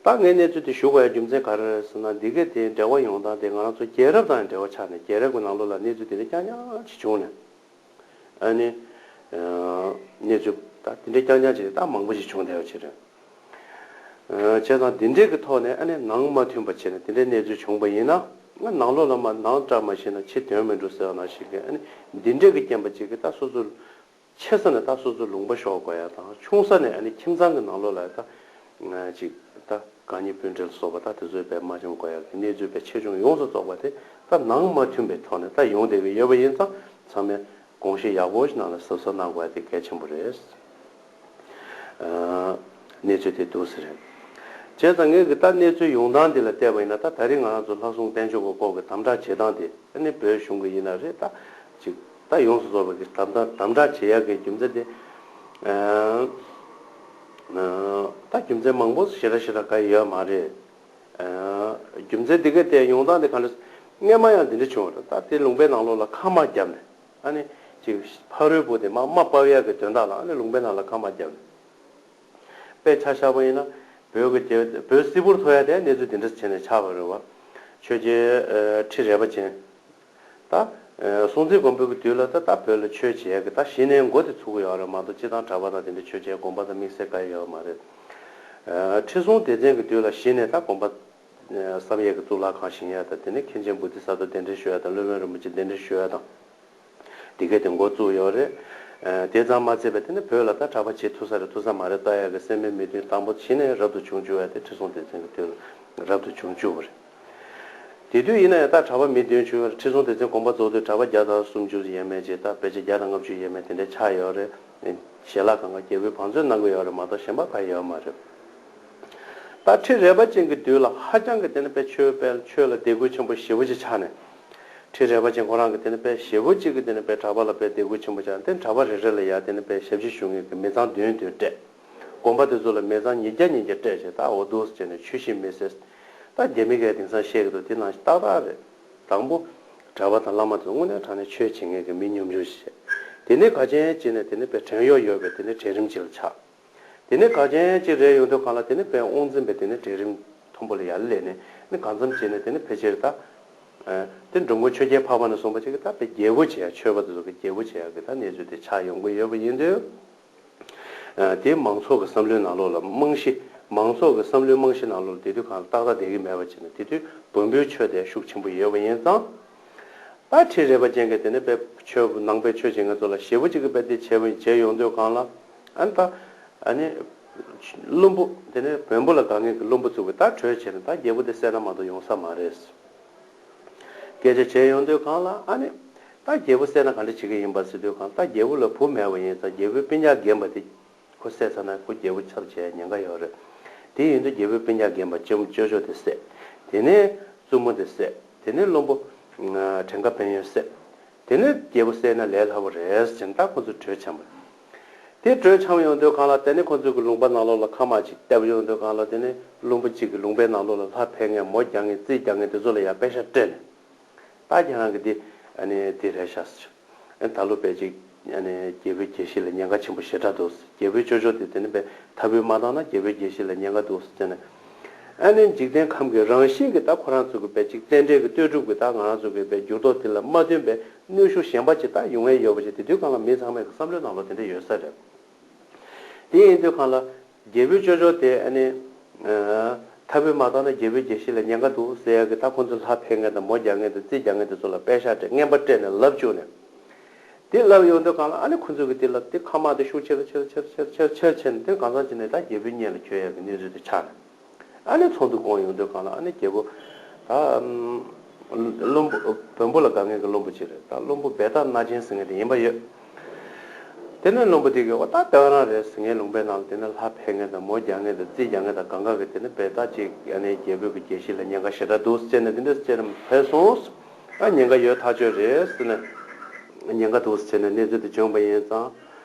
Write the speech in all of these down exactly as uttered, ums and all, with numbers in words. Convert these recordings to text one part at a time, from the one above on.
ད་ངས་གནས་ཚུལ་དེ་ཞུ་དགོས་ཡ་རྒྱུ་མཚན་ག་རེ་རེད་ཟེར་ན། འདི་གའི་དེ་འབྲེལ་བ་ཡོང་སྟངས་དེ་ང་རང་ཚོ་རྒྱལ་རབས་དང་འབྲེལ་བ་ཆགས་ནས། རྒྱལ་རབས་ཀྱི་ནང་ལོགས་ལ་གནས་ཚུལ་དེ་འདྲ་རྐྱང་རྐྱང་ཅིག་བྱུང་ནས། ཨ་ནི། གནས་ཚུལ་ད་དེ་འདྲ་རྐྱང་རྐྱང་ཅིག་ད་མང་པོ་ཞིག་བྱུང་བསྡད་པ་ཅིག་རེད། བྱས་ཙང་དེ་འདྲའི་གི་ཐོག་ནས་ཨ་ནི་ནང་མ་མཐུན་པ་བྱས་ནས་དེ་འདྲའི་གནས་ཚུལ་བྱུང་བ་ཡིན་ན། ང་ནང་ལོགས་ལ་མ་ནང་བཀྲ་མ་ཤིས་ན་ཕྱི་དོན་མི་འགྲུབ་ཟེར་བ་ནང་བཞིན་གི། ཨ་ནི་འདི་འདྲའི་གི་རྐྱེན་པ་ཅིག་གིས་ད་སོ་སོ་ཆེ་ས་ནས་ད་སོ་སོ་ལུང་པ་ཤོར་དགོས་ཡ་དང་། ཆུང་ས་ནས་ཨ་ནི་ཁྱིམ་ཚང་གི་ནང་ལོགས་ལ་ད་ཅིག་ད་དགའ་ཉེ་སྤུན་འདྲ་ལ་སོགས་པ་ད་དེ་ཚོའི་བས་མ་འཆམ་དགོས་ཡ་གི་གནས་ཚུལ་བས་ཆེ་ཆུང་ཡོངས་སུ་རྫོགས་པ་དེ་ད་ནང་མ་མཐུན་པའི་ཐོག་ནས་ད་ཡོང་བསྡད་ཀྱི་ཡོད་པ་ཡིན་ཙང་། ཚང་མས་དགོངས་བཞེས་ཡག་པོ་ཞིག་གནང་ལ་གཟབ་གཟབ་གནང་དགོས་ཡ་དེ་གལ་ཆེན་པོ་རེད། གནས་ཚུལ་དེ་འདུག་ཟེར་རེད། བྱས་ཙང་ངས་གི་ད་གནས་ཚུལ་ཡོང་སྟངས་འདི་ལ་བལྟས་པ་ཡིན་ན། ད་ད་རེས་ང་རང་ཚོ་ལྷ་སྲུང་དཔལ་འབྱོར་གྱི་སྐོར་གྱི་དམ་དྲག་བྱེད་སྟངས་དེ་ཨ་ནི་བོད་གཞུང་གི་ཡིན་ན་རེད། ད་ཅིག་ད་ཡོངས་སུ་རྫོགས་པའི་གི་དམ་དྲག་དམ་དྲག་བྱེད་ཡག་གི་རྒྱུ་མཚན་དེ། ད་རྒྱུ་མཚན་མང་པོ་ཞེ་དྲག་ཞེ་དྲག་ག་ཡོད་མ་རེད། རྒྱུ་མཚན་འདི་ག་དེ་ཡོང་སྟངས་དེ་ག་འདྲ། སྔས་མ་ཡང་འདི་འདྲ་བྱུང་བ་རེད། ད་དེ་ལུང་པའི་ནང་ལོགས་ལ་ཁ་དམག་བརྒྱབ་ནས། ཨ་ནི་ཅིག་ཕ་རོལ་པོ་དེ་དམག་དམག་སྤར་ཡག་གི་དོན་དག་ལ་ཨ་ནི་ལུང་པའི་ནང་ལ་ཁ་དམག་བརྒྱབ་ནས། དཔེ་ཆ་བཞག་པ་ཡིན་ན། བོད་ཀྱི་རྒྱལ་བོད་སིལ་བུར་ཐོར་ཡ་དེ་གནས་ཚུལ་འདི་འདྲ་བྱས་ནས་ཆགས་པ་རེད་བ། ཆོས་རྒྱལ་ཁྲི་རལ་པ་ཅན། ད་སྲོང་བཙན་སྒམ་པོའི་གི་དུས་ལ་ད་ད་བོད་ལ་ཆོས་བྱེད་ཡ་གི་ད་གཞི་ནས་འགོ་དེ་ཚུགས་ཀྱི་ཡོད་རེད་མ་གཏོགས། སྤྱིར་བཏང་གྲྭ་པ་དང་དེ་འདྲ་ཆོས་བྱེད་དགོན་པ་དང་དམིགས་བསལ་ག་ཡོད་མ་རེད། ཁྲི་སྲོང་ལྡེ་བཙན་གི་དུས་ལ་གཞི་ནས་ད་དགོན་པ། བསམ་ཡས་ཀྱི་གཙུག་ལག་ཁང་བཞེངས་ཡ་དང་། དེ་ནས་མཁན་ཆེན་བོ་དྷི་ས་ཏྭ་གདན་འདྲེན་ཞུ་ཡ་དང་། སློབ་དཔོན་རིན་པོ་ཆེ་གདན་འདྲེན་ཞུ་ཡ་དང་། དེ་གས་དེ་འགོ་བཙུགས་ཡོད་རེད། དེ་ཙམ་མ་ཚད་པའི་དེ་ནས་བོད་ལ་ད་གྲྭ་པ་བྱེད་ཐུབ་ས་རེད་ཐུབ་ས་མ་རེད་ལྟ་ཡ་གི་སེམས་པའི་མོས་འདུན་དང་པོ་གཞི་ནས་རབ་ཏུ་བྱུང་བཅུག་ཡ་དེ་ཁྲི་སྲོང་ལྡེ་བཙན་གྱི་དུས་ལ་རབ་ཏུ་བྱུང་བཅུག་པ་རེད། དེ་དུས་ཡིན་ན་ཡང་ད་གྲྭ་པ་མི་བདུན་བྱུང་ཡོད་རེད། ཁྲི་སྲོང་ལྡེ་བཙན་དགོངས་པ་རྫོགས་དུས་གྲྭ་པ་བརྒྱ་དང་སུམ་ཅུ་ཡས་མས་ཅིག་ད་ཕལ་ཆེར་བརྒྱ་དང་ལྔ་བཅུ་ཡས་མས་དེ་འདྲ་ཆགས་ཡོད་རེད། ཞལ་ལག་གང་ག་རྒྱལ་པོའི་བང་མཛོད་གནང་གི་ཡོད་རེད་མ་གཏོགས་གཞན་པ་གང་ཡོད་མ་རེད། ད་ཁྲི་རལ་པ་ཅན་གྱི་དུས་ལ་ཧ་ཅང་གི་དེ་ནི་དཔེ་ཆོས་དཔེ་ཆོས་ལ་དད་གུས་ཆེན་པོ་ཞེ་པོ་ཅིག་ཆགས་ནས། ཁྲི་རལ་པ་ཅན་ཁོ་རང་གི་དེ་ནི་དཔེ་ཞེ་པོ་ཅིག་གི་དེ་ནི་དཔེ་གྲྭ་པ་ལ་དཔེ་དད་གུས་ཆེན་པོ་ཆགས། དེ་གྲྭ་པ་རེ་རེ་ལ་ཡ་དེ་ནི་དཔེ་ཞབས་ཕྱི་ཞུ་མཁན་གྱི་མི་ཚང་བདུན་བདུན་སྤྲད། དགོན་པ་དེ་ཚོ་ལ་མི་ཚང་ཉིས་བརྒྱ་ཉིས་བརྒྱ་སྤྲད་བྱས། ད་འོ་འདུག་སེ་བྱས་ནས་ཆོས་བཤད་མི་སེར། ད་རྒྱ་མི་གས་དེང་སང་བཤད་ཀྱི་འདུག་དེ་ནང་བཞིན་ཏག་ཏག་རེད། དང་པོ། གྲྭ་པ་དང་བླ་མ་དེ་ཚོ་དངོས་གནས་དྲང་གནས་ཆོས་བྱེད་མཁན་གྱི་མི་ཉུང་ཉུང་ཞིག་བྱས། དེ་ནས་ག་ཅན་བྱས་ནས་དེ་ནི་དཔེ་བྲན་གཡོག་ཡོད་པའི་དེ་ནི་གྲལ་རིམ་ཅིག་ལ་ཆགས། དེ་ནས་ག་ཅན་ཅིག་རེད་ཡོང་དུས་གང་ལ་དེ་ནི་དཔེ་དབང་འཛིན་པའི་དེ་ནི་གྲལ་རིམ་མཐོན་པོ་ལ་ཡར་སླེབས་ནས་ནི་གང་འཚམ་བྱས་ནས་དེ་ནི་ཕལ་ཆེར་ད། ཨ། དེ་འགྲོ་མགོན་ཆོས་རྒྱལ་འཕགས་པ་ནས་བཟུང་བ་ཅིག་གིས་ད་དཔེ་རྒྱལ་པོ་བྱེད་ཡ། ཆོས་པ་དེ་ཚོ་གི་རྒྱལ་པོ་བྱེད་ཡ་གི་ད་གནས་ཚུལ་དེ་ཆགས་ཡོང་གི་ཡོད་པ་ཡིན་དུས། ཨ། དེ་མང་ཚོགས་ཀྱི་བསམ་བློའི་ནང་ལོགས་ལ་རྨང་གཞི། མང་ཚོགས་ཀྱི་བསམ་བློའི་རྨང་གཞི་ནང་ལོགས་ལ་དེ་དུས་གང་ལ་ཏག་ཏག་བསྡད་ཀྱི་མེད་པ་བྱས་ནས། དེ་དུས་བོན་པོའི་ཆོས་དེ་ཤུགས་ཆེན་པོ་ཡོད་པ་ཡིན་ཙང་། ད་ཁྲི་རལ་པ་ཅན་གྱིས་དེ་ནས་དཔེ་ཆོས་ནང་པའི་ཆོས་བྱེད་མཁན་ཚོ་ལ་ཞེ་པོ་ཅིག་གི་དཔེ་དེ་བྱས་པ་བྱས་ཡོང་དུས་གང་ལ། ཨ་ནི་ད། ཨ་ནི་བླུན་པོ་དེ་ནས་བོན་པོ་ལ་དགའ་མཁན་གྱི་བླུན་པོ་ཚོ་གིས་ད་གྲོས་བྱས་ནས། ད་རྒྱལ་པོ་དེ་བསད་ན་མ་གཏོགས་ཡོང་ས་མ་རེད། སྐད་ཆ་བྱས་ཡོང་དུས་གང་ལ། ཨ་ནི་ད་རྒྱལ་པོ་བསད་ན་ག་འདྲ་བྱེད་ཀྱི་ཡིན་པ་ཟེར་དུས་གང་། ད་རྒྱལ་པོ་ལ་བུ་མེད་པ་ཡིན་ཙང་རྒྱལ་པོའི་སྤུན་ཀྱག་རྒན་པ་དེ། ཁོ་བསད་ཚར་ན་ཁོ་རྒྱལ་པོ་ཆགས་བྱས་ཉེན་ཁ་ཡོད་རེད། དེ་ཡིན་དུས་རྒྱལ་པོའི་སྤུན་ཀྱག་རྒན་པ་ཅོ་ཅོ་ཅོ་དེ་བསད། དེ་ནས་བཙུན་མོ་དེ་བསད། དེ་ནས་བློན་པོ་བྲན་ཁ་ཕན་ཡོན་བསད། དེ་ནས་རྒྱལ་པོ་བསད་ན་ལས་སླ་པོ་རེད་ཟེར་ནས་ད་ཁོ་ཚོས་གྲོས་འཆམ་པ། དེ་གྲོས་འཆམ་ཡོང་དུས་གང་ལ། དེ་ནས་ཁོ་ཚོས་ཀྱི་ལུང་པ་ནང་ལོགས་ལ་ཁ་དམག་ཅིག་བཏབ་ཡོང་དུས་གང་ལ། དེ་ནས་བློན་པོ་གཅིག་གིས་ལུང་པའི་ནང་ལོགས་ལ་ལྷ་ཕལ་མཁན་མོ་རྒྱག་མཁན་རྩིས་རྒྱག་མཁན་དེ་ཚོ་ལ་ཡང་པེ་ཤག་སྤྲད་ནས། ད་ཁྱེད་རང་གི་འདི་ཨ་ནི་འདི་རེད་ཤག་ཟེར། ཨ་ནི་ད་ལོ་དཔེ་ཅིག་ཨ་ནི་རྒྱལ་པོའི་རྒྱལ་སྲིད་ལ་ཉེན་ཁ་ཆེན་པོ་ཞེ་དྲག་འདུག་ཟེར། རྒྱལ་པོའི་ཅོ་ཅོ་དེ་དེ་ནི་དཔེ་མཐར་འབུད་མ་བཏང་ན་རྒྱལ་པོའི་རྒྱལ་སྲིད་ལ་ཉེན་ཁ་འདུག་ཟེར་ནས། ཨ་ནི་འཇིག་རྟེན་ཁམས་ཀྱི་རང་བཞིན་གྱི་ད་ཁོ་རང་ཚོ་གི་དཔེ་ཅིག་རྟེན་འབྲེལ་གྱི་ལྟོས་གྲུབ་ཀྱི་ད་ང་རང་ཚོ་གི་དཔེ་འགྱུར་ལྡོག་དེ་ལ་མ་བསྟུན་པའི་གནོན་ཤུགས་གཞན་པ་ཅིག་ད་ཡོང་ཡས་ཡོད་པ་ཅིག་དེ་དུས་གང་ལ་མི་ཚང་མའི་གི་བསམ་བློའི་ནང་ལོགས་དེ་འདྲ་ཡོད་ས་རེད། དེ་ཡིན་དུས་གང་ལ། རྒྱལ་པོའི་ཅོ་ཅོ་དེ་ཨ་ནི། ཨ། མཐར་འབུད་མ་བཏང་ན་རྒྱལ་པོའི་རྒྱལ་སྲིད་ལ་ཉེན་ཁ་འདུག་ཟེར་ཡ་གི་ད་ཁོ་ཚོ་ལྷ་ཕལ་མཁན་དང་མོ་རྒྱག་མཁན་དང་རྩིས་རྒྱག་མཁན་དེ་ཚོ་ལ་པེ་ཤག་སྤྲད། རྔན་པ་སྤྲད་ནས་ལབ་བཅུག་ནས། དེ་ལབ་ཡོང་དུས་གང་ལ་ཨ་ནི་ཁོ་ཚོ་གི་དེ་ལ་དེ་ཁ་དམག་དེ་ཤུགས་ཆེ་རུ་ཆེ་རུ་ཆེ་རུ་ཆེ་རུ་ཆེ་རུ་ཆེ་རུ་ཆེ་ནས། དེ་གང་ཟག་ཅིག་ནས་ད་རྒྱལ་པོའི་གཉེན་ལ་འཁྱོལ་ཡ་གི་གནས་ཚུལ་དེ་ཆགས་ནས། ཨ་ནི་ཚོགས་འདུ་བསྐོང་ཡོང་དུས་གང་ལ་ཨ་ནི་རྒྱལ་པོ། ད་ཨམ། བློན་པོ་བོན་པོ་ལ་དགའ་མཁན་གྱི་བློན་པོ་ཅིག་རེད། ད་བློན་པོ་བེ་ཏ་ན་ཆེན་ཟེར་མཁན་དེ་ཡིན་པ་ཡོད། དེ་ནས་བློན་པོ་དེ་གིས་འོ་ད་ལྟ་བ་རང་རེད་ཟེར། ངའི་ལུང་པའི་ནང་ལ་དེ་ནས་ལྷ་ཕལ་མཁན་དང་མོ་རྒྱག་མཁན་དང་རྩིས་རྒྱག་མཁན་དང་གང་ག་གི་དེ་ནས་བེ་ཏ་ཅིག་ཨ་ནི་རྒྱལ་པོའི་གི་རྒྱལ་སྲིད་ལ་ཉེན་ཁ་ཞེ་དྲག་འདུག་ཟེར་ནས་དེ་འདྲ་ཟེར་ནས་ཕེབས་སོང་། ད་ཉེན་ཁ་ཡོད་ཐག་ཆོད་རེད་ཟེར་ནས། ཉེན་ཁ་འདུག་ཟེར་ནས་གནས་ཚུལ་དེ་བྱུང་བ་ཡིན་ཙང་།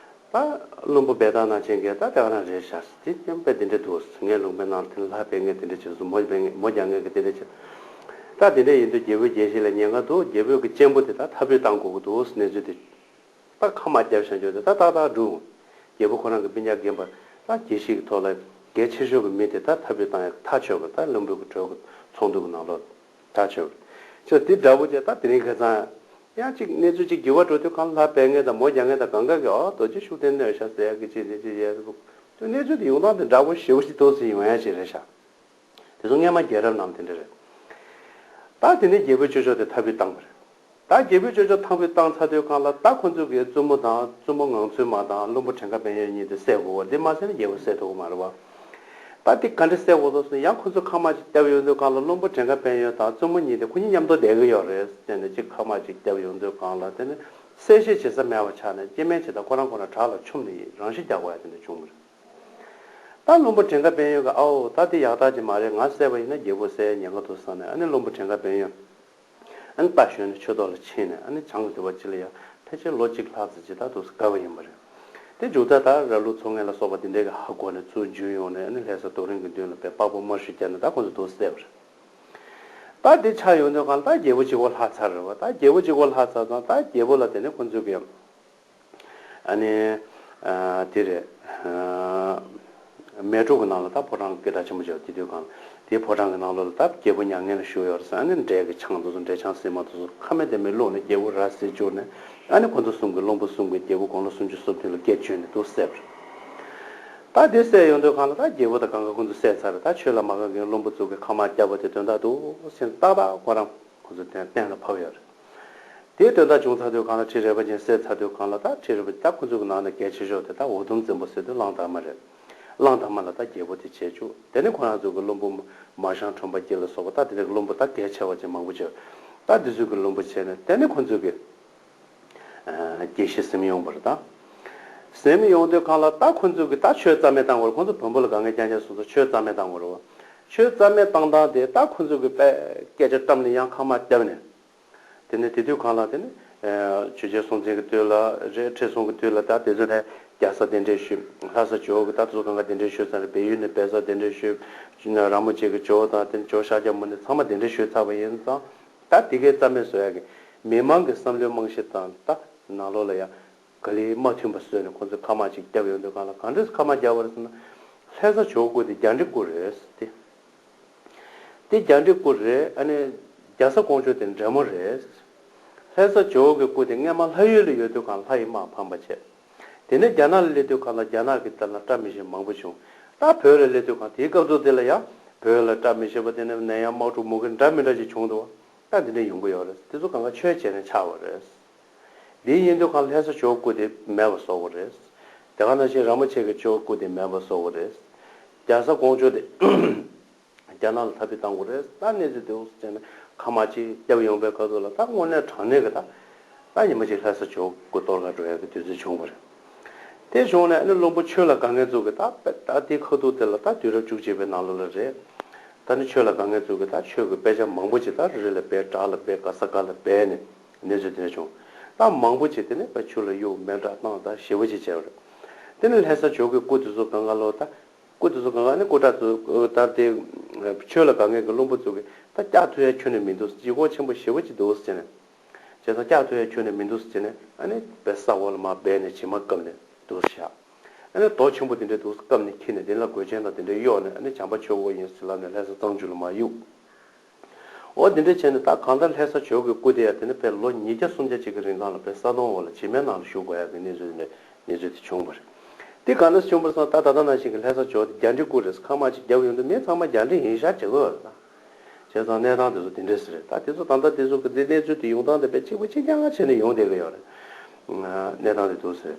ད་བློན་པོ་བེ་ཏ་ན་ཆེན་གྱིས་ད་དེ་ག་རང་རེད་ཤག་ཟེར། དེ་སྙམ་པའི་དེ་འདྲ་འདུག་ཟེར། ངའི་ལུང་པའི་ནང་དེ་ལྷ་ཕལ་མཁན་དེ་འདྲ་བྱས་སོང་། མོ་ཕལ་མཁན་མོ་རྒྱག་མཁན་གྱི་དེ་འདྲ་བྱས། ད་དེ་འདྲ་ཡིན་དུས་རྒྱལ་པོའི་རྒྱལ་སྲིད་ལ་ཉེན་ཁ་འདུག་རྒྱལ་པོའི་གི་གཅེན་པོ་དེ་ད་མཐར་འབུད་བཏང་དགོས་ཀྱི་འདུག་ཟེར་གནས་ཚུལ་དེ། ད་ཁ་དམག་བརྒྱབ་བཞག་རྒྱུ་དེ་ད་ཏག་ཏག་འགྲུབ། རྒྱལ་པོ་ཁོ་རང་གི་སྤུན་ཀྱག་རྒན་པ་ད་རྒྱལ་སྲིད་ཀྱི་ཐོག་ལ་ གལ་ཆེ་ཤོས་ཀྱི་མི་དེ་ད་ཐབས་ཤེས་བཏང་ཡག་ཐག་ཆོད་པ། ད་བློན་པོ་གི་གྲོས་ཀྱི་ཚོགས་འདུ་གི་ནང་ལོགས་ཐག་ཆོད་པ། ཅེས་དེ་འདྲ་པོ་བྱས། ད་དེ་རིང་ཁ་སང་ཡང་ཅིག་གནས་ཚུལ་ཅིག་འགྱུར་བ་འགྲོ་དུས་གང་ལ་ལྷ་བལ་མཁན་དང་མོ་རྒྱག་མཁན་དང་གང་ག་གིས་ཨོ་རྡོ་རྗེ་ཤུགས་ལྡན་གནོད་ཤག་ཟེར་ཡག་གི་ཅིག་དེ་ཅིག་ཡས་ཟེར་གོ། དེ་གནས་ཚུལ་དེ་ཡོང་སྟངས་དེ་འདྲ་པོ་ཞེ་པོ་ཅིག་འདུག་སེ་ཡོང་ཡག་ཅིག་རེད་ཤག། དེ་ཚོ་སྔས་མ་རྒྱལ་རབས་ནང་དེ་འདྲ་རེད། ད་དེ་ནས་རྒྱལ་པོའི་སྤྱོད་ཕྱོགས་དེ་ཐབས་ཕུད་བཏང་བ་རེད། ད་རྒྱལ་པོའི་སྤྱོད་ཕྱོགས་ཐབས་ཕུད་བཏང་ཚར་དུས་གང་ལ་ད་ཁོ་ཚོ་གིས་བཙུན་མོ་དང་བཙུན་མོ་ངང་ཚུལ་མ་དང་བློན་པོ་བྲན་ཁ་སྤེན་ཡོན་གཉིས་དེ་བསད་དགོས་པ། འདི་མ་བསད་ན་རྒྱལ་པོ་བསད་ཐུབ་ཀྱི་མ་རེད་པ། ད་དེ་ག་འདྲ་བསད་དགོས་འདུག་ཟེར་ན། ཡང་ཁོ་ཚོས་ཁ་དམག་ཅིག་བརྒྱབ་ཡོང་དུས་གང་ལ་བློན་པོ་བྲན་ཁ་སྤེན་ཡོན་དང་བཙུན་མོ་གཉིས་དེ་ཁོ་གཉིས་མཉམ་དུ་བསྡད་ཀྱི་ཡོད་རེད་ཟེར་ནས་ཅིག་ཁ་དམག་ཅིག་བརྒྱབ་ཡོང་དུས་གང་ལ་དེ་ནི་གསལ་བཤད་བྱེད་ས་མེད་པ་ཆགས་ནས། སྐྱེ་དམན་བྱེད་སྟངས་ཁོ་རང་ཁོ་རང་བྲག་ལ་མཆོངས་ནས་རང་ཤི་རྒྱག་དགོས་ཡ་དེ་འདྲ་བྱུང་བ་རེད། ད་བློན་པོ་བྲན་ཁ་སྤེན་ཡོན་གྱིས་ཨའོ་ད་དེ་ཡག་རྟགས་ཅིག་མ་རེད། ང་བསད་པ་ཡིན་ན་རྒྱལ་པོ་བསད་ཉེན་ཁ་འདུག་བསམ་ནས། ཨ་ནི་བློན་པོ་བྲན་ཁ་སྤེན་ཡོན་ཨ་ནི་རྟ་ཞོན་ནས་ཆོས་ཐོག་ལ་ཕྱིན་ནས། ཨ་ནི་བྱང་གི་དུ་བ་ཅི་ལ་ཡ་ཕལ་ཆེར་ལོ་གཅིག་ལྷག་ཙམ་ཅིག་ད་འདུག་སེ་བསྒར་བ་ཡིན་པ་རེད། དེ་མཇུག་མཐར་ད་ར་ལུག་འཚོ་མཁན་ལ་སོགས་པ་དེ་འདྲས་ཀྱི་ཧ་གོ་ནས་ཚུར་འབྱོན་ཡོང་ནས། ཨ་ནི་ལྷ་ས་རྡོ་རིང་གི་མདུན་ལ་དཔེ་པགས་པ་དམར་ཤོས་བརྒྱབ་ནས་ད་ཁོ་ཚོ་འདུག་སེ་བསད་པ་རེད། ད་དེ་ཆགས་ཡོང་དུས་གང་ལ་ད་རྒྱལ་པོ་གཅིག་པོ་ལྷག་ཚར་རེད་པ། ད་རྒྱལ་པོ་གཅིག་པོ་ལྷག་ཚར་ཙང་ད་རྒྱལ་པོ་ལ་དེ་ནས་ཁོ་ཚོས་ཀྱི་ཨ་ནི་ཨ་དེ་རེད། ཨ་མལ་གྲོ་གི་ནང་ལ་ད་ཕོ་བྲང་སྐད་གྲགས་ཆེན་པོ་བྱས་པ་དེ་དུས་གང་ལ། དེའི་ཕོ་བྲང་གི་ནང་ལོགས་ལ་ད་རྒྱལ་པོ་མྱ་ངན་ལས་བཞུགས་ཡོད་རེད་ཟེར། ཨ་ནི་འབྲས་ཀྱི་ཆང་དེ་ཚོ། འབྲས་ཆང་སིལ་མ་དེ་ཚོ་ཁ་མེད་ལྟ་མེད་བླུགས་ནས་རྒྱལ་པོ་ར་བཟི་བཅུག་ནས། ཨ་ནི་ཁོ་ཚོ་གསུམ་གྱི་བློན་པོ་གསུམ་གྱིས་རྒྱལ་པོ་དགུང་ལོ་སུམ་ཅུ་སོ་བདུན་ལ་སྐེ་གཅོད་ནས་འདུག་སེ་བསད་པ་རེད། ད་དེ་བསད་ཡོང་དུས་གང་ལ་ད་རྒྱལ་པོ་དང་གང་ག་ཁོ་ཚོ་བསད་ཚར་རེད། ད་ཆོས་ལ་མ་དགའ་མཁན་བློན་པོ་ཚོ་གིས་ཁ་དམག་བརྒྱབ་པ་དེ་དོན་དག་འདུག་ཟེར་ནས་ཏག་ཏག་ཁོ་རང་ཁོ་ཚོ་གཏན་གཏན་ལ་ཕབ་ཡོད་རེད། དེའི་དོན་དག་བྱུང་ཚར་དུས་གང་ལ། ཁྲི་རལ་པ་ཅན་བསད་ཚར་དུས་གང་ལ་ད་ཁྲི་རལ་པ་ད་ཁོ་ཚོ་གི་ནང་ནས་གལ་ཆེ་ཤོས་དེ་ད་འུ་དུམ་བཙན་པོ་ཟེར་དུས་གླང་དར་མ་རེད། གླང་དར་མ་ལ་ད་རྒྱལ་པོ་དེ་བྱེད་བཅུག། དེ་ནས་ཁོ་རང་ཚོ་གི་བློན་པོ་མ་ཞང་ཁྲོམ་པ་སྐྱིད་ལ་སོགས་པ་ད་དེ་འདྲ་གི་བློན་པོ་ད་གལ་ཆེ་བ་ཅིག་མང་པོ་བྱས། ད་དེ་ཚོ་གི་བློན་པོ་བྱས་ནས། དེ་ནས་ཁོ་ཚོ་གི་ཨ་དགེ་བཤེས་ཟིན་ཡོང་བ་རེད། ད་ཟིན་ཡོང་དུས་གང་ལ་ད་ཁོ་ཚོ་གི་ད་ཆོས་རྩ་མེད་བཏང་བ་རེད། ཁོ་ཚོ་བོན་པོ་ལ་དགའ་མཁན་རྐྱང་རྐྱང་སོང་ཙང་ཆོས་རྩ་མེད་བཏང་བ་རེད། ཆོས་རྩ་མེད་བཏང་སྟངས་དེ་ད་ཁོ་ཚོ་གི་དཔེ་སྐད་ཆ་བཀྲམ་ནས་ཡང་ཁ་དམག་བརྒྱབ་ནས། དེ་ནས་དེ་དུས་གང་ལ་དེ་ནི་ཨ་ཆོས་རྒྱལ་སྲོང་བཙན་གྱི་དུས་ལ་རེད། ཁྲི་སྲོང་གི་དུས་ལ་ད་དེ་ཚོ་ནས་རྒྱལ་ས་གདན་འདྲེན་ཞུས། ལྷ་ས་ཇོ་བོ་གི་ད་དེ་ཚོ་གང་ག་གདན་འདྲེན་ཞུས་ཚར་རེད། བལ་ཡུལ་ནས་བལ་བཟའ་གདན་འདྲེན་ཞུས། ར་མོ་ཆེ་གི་ཇོ་བོ་དང་དེ་ནས་ཇོ་བོ་ཤཱཀྱ་མུ་ནེ་ཚང་མ་གདན་འདྲེན་ཞུས་ཚར་བ་ཡིན་ཙང་། ད་དེ་གའི་རྩ་མེད་བཟོ་ཡག་གི་མི་མང་གི་བསམ་བློའི་རྨང་གཞི་དང་ད་ནང་ལོགས་ལ་ཡང་ག་ལེར་མ་མཐུན་པ་བཟོས་ནས་ཁོ་ཚོས་ཁ་དམག་ཅིག་བརྒྱབ་ཡོང་དུས་གང་ལ། གང་འདྲས་ཁ་དམག་བརྒྱབ་པ་རེད་ཟེར་ན། ལྷ་ས་ཇོ་བོའི་སྐུ་དེ་རྒྱ་འབྲི་སྐུ་རེད་ཟེར་ཏེ། དེ་རྒྱ་འབྲི་སྐུ་རེད། ཨ་ནི་རྒྱ་བཟའ་ཀོང་ཇོ་དེ་འདྲེ་མོ་རེད། ལྷ་ས་ཇོ་བོ་གི་སྐུ་དེ་སྔས་མ་ལྷ་ཡུལ་ལ་ཡོད་དུས་གང་ལྷ་ཡི་དམག་ཕམ་པ་བྱས། དེ་ནས་རྒྱ་ནག་ལ་སླེབས་དུས་གང་ལ་རྒྱ་ནག་གི་དེ་ལ་བཀྲ་མི་ཤིས་མང་པོ་བྱུང་། ད་བོད་ལ་སླེབས་དུས་གང་དེའི་སྐབས་སུ་དེ་ལ་ཡང་བོད་ལ་བཀྲ་མི་ཤིས་པ་དེ་ནས་ནད་ཡམས་དམག་འཁྲུག་མུ་གེ་འདྲ་མི་འདྲ་ཞིག་བྱུང་འདུག། ད་འདི་འདྲ་ཡོང་གི་ཡོད་རེད། དེ་ཚོ་གང་ག་ཆོས་བྱས་ནས་ཆགས་པ་རེད། འདི་ཡིན་དུས་གང་ལྷ་ས་ཇོ་བོའི་སྐུ་དེ་མེད་པ་བཟོ་དགོས་རེད། དེ་ག་ནང་བཞིན་ར་མོ་ཆེ་གི་ཇོ་བོའི་སྐུ་དེ་མེད་པ་བཟོ་དགོས་རེད། རྒྱ་བཟའ་ཀོང་ཇོ་དེ་རྒྱ་ནག་ལ་འཐབ་རྩོད་བཏང་དགོས་རེད། ད་གནས་ཚུལ་དེ་འོ་ཟེར་ནས་ཁ་དམག་ཅིག་བརྒྱབ་ཡོང་པའི་སྐབས་སུ་ལ། ད་དངོས་གནས་དྲང་གནས་ཀྱི་ད་ད་ཉི་མ་གཅིག་ལྷ་ས་ཇོ་བོའི་སྐུ་གཏོར་ག་འགྲོ་ཡག་གི་དུས་ཚོད་བྱུང་བ་རེད། དེ་བྱུང་ནས་ཨ་ནི་བློན་པོ་ཆོས་ལ་དགའ་མཁན་ཚོ་གིས་ད་དཔེ་ད་དེའི་ཁ་ཐུག་དེ་ལ་ད་དུས་རབས་བཅུ་གཅིག་པའི་ནང་ལོགས་ལ་རེད། ད་ནི་ཆོས་ལ་དགའ་མཁན་ཚོ་གིས་ད་ཆོས་ཀྱི་དཔེ་ཆ་མང་པོ་ཅིག་ད་རི་ལ་སྦས། བྲག་ལ་སྦས། ག་ས་ག་ལ་སྦས་ནས་གནས་ཚུལ་དེ་འདྲ་བྱུང་། ད་མང་པོ་ཅིག་དེ་ནས་དཔེ་ཆུ་ལ་གཡུགས། མེ་སྲེག་བཏང་། ད་ཞེ་པོ་ཅིག་བྱས་པ་རེད། དེ་ནས་ལྷ་ས་ཇོ་བོའི་སྐུ་དེ་ཚོ་གང་ག་ལོ་ད། སྐུ་དེ་ཚོ་གང་ག་ནི་སྐུ་དྲག་ཚོ་ད་དེ་ཆོས་ལ་དགའ་མཁན་གྱི་བློན་པོ་ཚོ་གིས་ད་བཀྱག་ཐུབ་ཡ་ཁྱོན་ནས་མི་འདུག། ལྗིད་ཁོག་ཆེན་པོ་ཞེ་པོ་ཅིག་འདུག་ཟེར་ནས། བྱས་ཙང་བཀྱག་ཐུབ་ཡ་ཁྱོན་ནས་མི་འདུག་ཟེར་ནས། ཨ་ནི་དཔེ་ས་འོག་ལ་མར་སྦས་ནས་བྱེ་མ་བཀབ་ནས་འདུག་བཞག། ཨ་ནི་རྡོ་ཆེན་པོ་དེ་འདྲ་འདུག་བཀབ་ནས་འཁྱེར་ནས་དེ་ལ་གོས་ཆེན་དང་དེ་འདྲ་གཡོགས་ནས། ཨ་ནི་བྱམས་པ་ཆོས་འཁོར་ཡིན་ཟེར་ལབ་ནས་ལྷ་ས་གཙང་ཆུ་ལ་མར་གཡུགས། འོ་དེ་འདྲ་བྱས་ནས་ད་གང་ལྟར་ལྷ་ས་ཇོ་བོའི་སྐུ་དེ་ཡང་དེ་ནས་དཔེ་ལོ་ཉིས་བརྒྱ་སུམ་བརྒྱ་ཅིག་གི་རིང་གང་ལ་དཔེ་ས་དོང་འོག་ལ་བྱེ་མའི་ནང་ལ་བཞུགས་དགོས་ཡག་གི་གནས་ཚུལ་དེ་འདྲ་གནས་ཚུལ་དེ་བྱུང་བ་རེད། དེ་ག་འདྲ་བྱུང་བ་རེད་ཟེར་ན། ད་ད་ལྟ་ནང་བཞིན་གྱི་ལྷ་ས་ཇོ་བོ་དེ་རྒྱ་འབྲི་སྐུ་རེད། ཁ་དམག་ཅིག་བརྒྱབ་ཡོང་དུས་མི་ཚང་མ་རྒྱ་འབྲི་ཡིན་ཤག་བྱེད་ཀྱི་ཡོད་རེད་ད། བྱས་ཙང་གནས་སྟངས་དེ་ཚོ་དེ་འདྲས་རེད། ད་དེ་ཚོ་ད་ལྟ་དེ་ཚོ་གི་དེ་གནས་ཚུལ་དེ་ཡོང་སྟངས་དེ་དཔེ་གཅིག་པ་གཅིག་རྐྱང་བྱས་ནས་ཡོང་བསྡད་ཀྱི་ཡོད་རེད། གནས་སྟངས་དེ་འདུག་ཟེར།